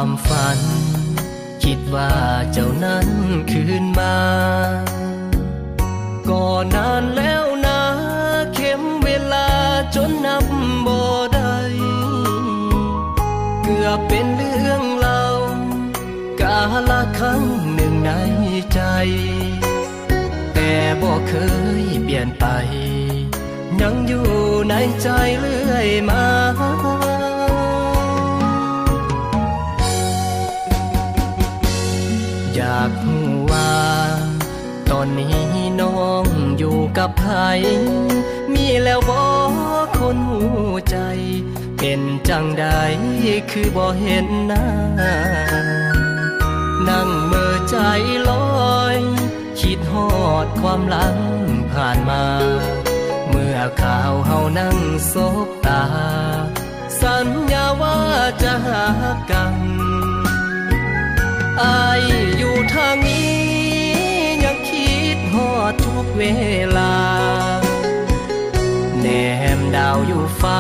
ຄວາມຝັນ ຄິດວ່າເຈົ້ານັ້ນຄືນມາ ກໍນານແລ້ວນາ ເຂັມເວລາຈົນນັບບໍ່ໄດ້ ເກືອບເປັນເລື່ອງລາວ ກາລະຄັ້ງໜຶ່ງໃນໃຈ ແຕ່ບໍ່ເຄີຍປ່ຽນໄປ ຍັງຢູ່ໃນໃຈເລື້ອຍມາ. ຢາກຮູ້ວ່າ ຕອນນີ້ນ້ອງຢູ່ກັບໃຜ ມີແລ້ວບໍ່ຄົນຮູ້ໃຈ ເປັນຈັ່ງໃດຄືບໍ່ເຫັນໜ້າ ນັ່ງເມີໃຈລອຍ ຄິດຮອດຄວາມຫຼັງຜ່ານມາ ເມື່ອຄາວເຮົານັ່ງສົບຕາ ສັນຍາວ່າຈະຮັກກັນ ອ້າຍຢູ່ທາງນີ້ຍັງຄິດຮອດທຸກເວລາ ແນມດາວຢູ່ຟ້າ